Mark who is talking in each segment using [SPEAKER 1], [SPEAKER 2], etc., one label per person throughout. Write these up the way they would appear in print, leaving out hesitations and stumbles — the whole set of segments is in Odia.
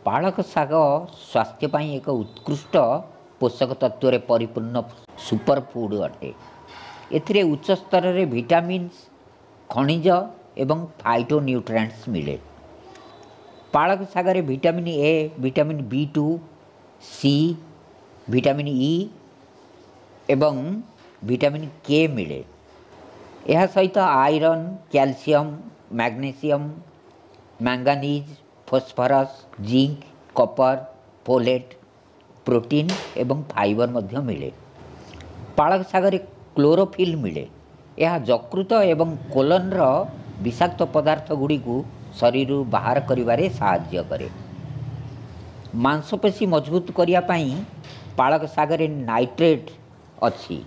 [SPEAKER 1] ପାଳକ ଶାଗ ସ୍ୱାସ୍ଥ୍ୟ ପାଇଁ ଏକ ଉତ୍କୃଷ୍ଟ ପୋଷକ ତତ୍ତ୍ୱରେ ପରିପୂର୍ଣ୍ଣ ସୁପର ଫୁଡ଼୍ ଅଟେ। ଏଥିରେ ଉଚ୍ଚ ସ୍ତରରେ ଭିଟାମିନ୍ସ, ଖଣିଜ ଏବଂ ଫାଇଟୋନ୍ୟୁଟ୍ରିଏଣ୍ଟସ୍ ମିଳେ। ପାଳକ ଶାଗରେ vitamin A, vitamin B2, C, vitamin E ଏବଂ ଭିଟାମିନ୍ କେ ମିଳେ। ଏହା ସହିତ iron, calcium, magnesium, manganese, phosphorus, zinc, copper, folate, protein ଏବଂ ଫାଇବର ମଧ୍ୟ ମିଳେ। ପାଳକ ଶାଗରେ କ୍ଲୋରୋଫିଲ୍ ମିଳେ। ଏହା ଯକୃତ ଏବଂ କୋଲନ୍ର ବିଷାକ୍ତ ପଦାର୍ଥ ଗୁଡ଼ିକୁ ଶରୀରରୁ ବାହାର କରିବାରେ ସାହାଯ୍ୟ କରେ। ମାଂସପେଶୀ ମଜବୁତ କରିବା ପାଇଁ ପାଳକ ଶାଗରେ ନାଇଟ୍ରେଟ୍ ଅଛି।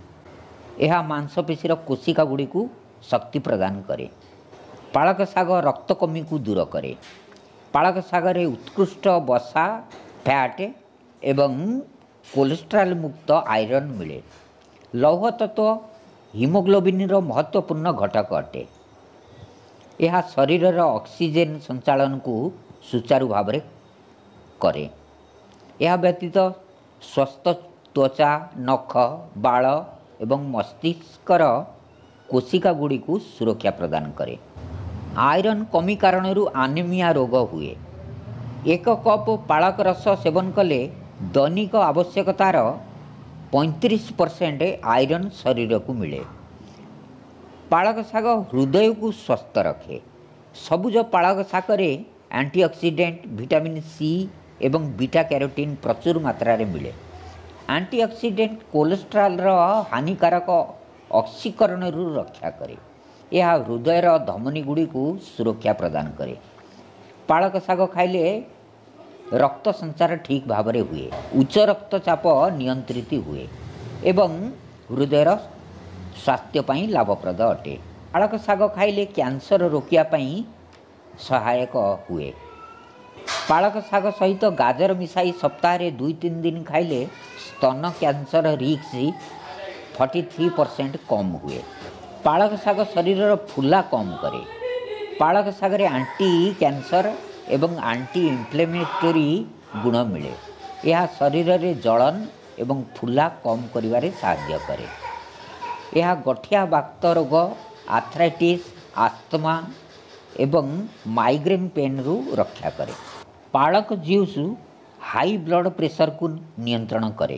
[SPEAKER 1] ଏହା ମାଂସପେଶୀର କୋଶିକା ଗୁଡ଼ିକୁ ଶକ୍ତି ପ୍ରଦାନ କରେ। ପାଳକ ଶାଗ ରକ୍ତ କମିକୁ ଦୂର କରେ। ପାଳକ ଶାଗରେ ଉତ୍କୃଷ୍ଟ ବସା, ଫ୍ୟାଟ୍ ଏବଂ କୋଲେଷ୍ଟ୍ରଲ୍ ମୁକ୍ତ ଆଇରନ୍ ମିଳେ। ଲୌହ ତତ୍ତ୍ୱ ହିମୋଗ୍ଲୋବିନ୍ର ମହତ୍ତ୍ୱପୂର୍ଣ୍ଣ ଘଟକ ଅଟେ। ଏହା ଶରୀରର ଅକ୍ସିଜେନ୍ ସଞ୍ଚାଳନକୁ ସୁଚାରୁ ଭାବରେ କରେ। ଏହା ବ୍ୟତୀତ ସ୍ୱସ୍ଥ ତ୍ୱଚା, ନଖ, ବାଳ ଏବଂ ମସ୍ତିଷ୍କର କୋଶିକା ଗୁଡ଼ିକୁ ସୁରକ୍ଷା ପ୍ରଦାନ କରେ। ଆଇରନ୍ କମି କାରଣରୁ ଆନିମିଆ ରୋଗ ହୁଏ। 1 କପ୍ ପାଳକ ରସ ସେବନ କଲେ ଦୈନିକ ଆବଶ୍ୟକତାର 35% ଆଇରନ୍ ଶରୀରକୁ ମିଳେ। ପାଳକ ଶାଗ ହୃଦୟକୁ ସ୍ୱସ୍ଥ ରଖେ। ସବୁଜ ପାଳକ ଶାଗରେ ଆଣ୍ଟିଅକ୍ସିଡେଣ୍ଟ, ଭିଟାମିନ୍ ସି ଏବଂ ବିଟା କ୍ୟାରୋଟିନ୍ ପ୍ରଚୁର ମାତ୍ରାରେ ମିଳେ। ଆଣ୍ଟିଅକ୍ସିଡେଣ୍ଟ କୋଲେଷ୍ଟ୍ରଲର ହାନିକାରକ ଅକ୍ସିକରଣରୁ ରକ୍ଷା କରେ। ଏହା ହୃଦୟର ଧମନୀ ଗୁଡ଼ିକୁ ସୁରକ୍ଷା ପ୍ରଦାନ କରେ। ପାଳକ ଶାଗ ଖାଇଲେ ରକ୍ତ ସଞ୍ଚାର ଠିକ୍ ଭାବରେ ହୁଏ, ଉଚ୍ଚ ରକ୍ତଚାପ ନିୟନ୍ତ୍ରିତ ହୁଏ ଏବଂ ହୃଦୟର ସ୍ୱାସ୍ଥ୍ୟ ପାଇଁ ଲାଭପ୍ରଦ ଅଟେ। ପାଳକ ଶାଗ ଖାଇଲେ କ୍ୟାନ୍ସର ରୋକିବା ପାଇଁ ସହାୟକ ହୁଏ। ପାଳକ ଶାଗ ସହିତ ଗାଜର ମିଶାଇ ସପ୍ତାହରେ 2-3 ଦିନ ଖାଇଲେ ସ୍ତନ କ୍ୟାନ୍ସର ରିସ୍କ 43% କମ୍ ହୁଏ। ପାଳକ ଶାଗ ଶରୀରର ଫୁଲା କମ୍ କରେ। ପାଳକ ଶାଗରେ ଆଣ୍ଟି କ୍ୟାନ୍ସର ଏବଂ ଆଣ୍ଟି ଇନଫ୍ଲେମେଟୋରୀ ଗୁଣ ମିଳେ। ଏହା ଶରୀରରେ ଜଳନ ଏବଂ ଫୁଲା କମ୍ କରିବାରେ ସାହାଯ୍ୟ କରେ। ଏହା ଗଠିଆ ବାତ ରୋଗ, ଆର୍ଥ୍ରାଇଟିସ୍, ଆସ୍ଥମା ଏବଂ ମାଇଗ୍ରେନ୍ ପେନ୍ରୁ ରକ୍ଷା କରେ। ପାଳକ ଜୁସ୍ ହାଇ ବ୍ଲଡ଼ ପ୍ରେସରକୁ ନିୟନ୍ତ୍ରଣ କରେ।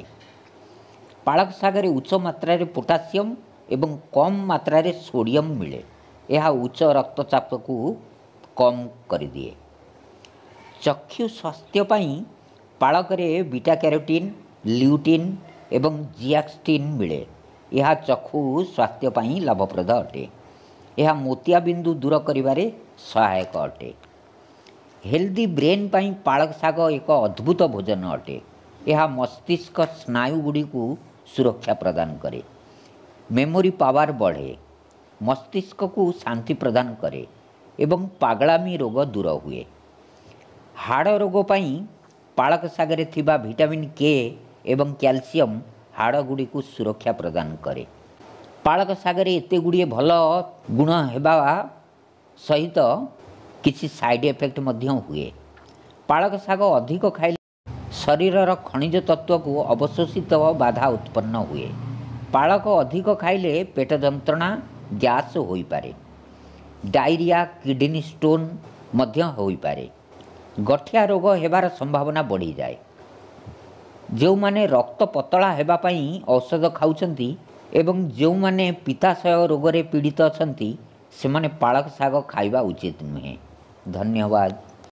[SPEAKER 1] ପାଳକ ଶାଗରେ ଉଚ୍ଚ ମାତ୍ରାରେ ପୋଟାସିୟମ୍ ଏବଂ କମ୍ ମାତ୍ରାରେ ସୋଡ଼ିୟମ୍ ମିଳେ। ଏହା ଉଚ୍ଚ ରକ୍ତଚାପକୁ କମ୍ କରିଦିଏ। ଚକ୍ଷୁ ସ୍ୱାସ୍ଥ୍ୟ ପାଇଁ ପାଳକରେ ବିଟା କ୍ୟାରୋଟିନ୍, ଲ୍ୟୁଟିନ୍ ଏବଂ ଜିଆକ୍ସଟିନ୍ ମିଳେ। ଏହା ଚକ୍ଷୁ ସ୍ୱାସ୍ଥ୍ୟ ପାଇଁ ଲାଭପ୍ରଦ ଅଟେ। ଏହା ମୋତିଆବିନ୍ଦୁ ଦୂର କରିବାରେ ସହାୟକ ଅଟେ। ହେଲ୍ଦି ବ୍ରେନ୍ ପାଇଁ ପାଳକ ଶାଗ ଏକ ଅଦ୍ଭୁତ ଭୋଜନ ଅଟେ। ଏହା ମସ୍ତିଷ୍କ ସ୍ନାୟୁ ଗୁଡ଼ିକୁ ସୁରକ୍ଷା ପ୍ରଦାନ କରେ, ମେମୋରି ପାୱାର ବଢ଼େ, ମସ୍ତିଷ୍କକୁ ଶାନ୍ତି ପ୍ରଦାନ କରେ ଏବଂ ପାଗଳାମି ରୋଗ ଦୂର ହୁଏ। ହାଡ଼ ରୋଗ ପାଇଁ ପାଳକ ଶାଗରେ ଥିବା ଭିଟାମିନ୍ କେ ଏବଂ କ୍ୟାଲସିୟମ୍ ହାଡ଼ ଗୁଡ଼ିକୁ ସୁରକ୍ଷା ପ୍ରଦାନ କରେ। ପାଳକ ଶାଗରେ ଏତେ ଗୁଡ଼ିଏ ଭଲ ଗୁଣ ହେବା ସହିତ କିଛି ସାଇଡ଼୍ ଏଫେକ୍ଟ ମଧ୍ୟ ହୁଏ। ପାଳକ ଶାଗ ଅଧିକ ଖାଇଲେ ଶରୀରର ଖଣିଜ ତତ୍ତ୍ୱକୁ ଅବଶୋଷିତ ବାଧା ଉତ୍ପନ୍ନ ହୁଏ। ପାଳକ ଅଧିକ ଖାଇଲେ ପେଟ ଯନ୍ତ୍ରଣା, ଗ୍ୟାସ୍ ହୋଇପାରେ, ଡାଇରିଆ, କିଡ଼ନୀ ଷ୍ଟୋନ୍ ମଧ୍ୟ ହୋଇପାରେ। ଗଠିଆ ରୋଗ ହେବାର ସମ୍ଭାବନା ବଢ଼ିଯାଏ। ଯେଉଁମାନେ ରକ୍ତ ପତଳା ହେବା ପାଇଁ ଔଷଧ ଖାଉଛନ୍ତି ଏବଂ ଯେଉଁମାନେ ପିତ୍ତାଶୟ ରୋଗରେ ପୀଡ଼ିତ ଅଛନ୍ତି, ସେମାନେ ପାଳକ ଶାଗ ଖାଇବା ଉଚିତ ନୁହେଁ। ଧନ୍ୟବାଦ।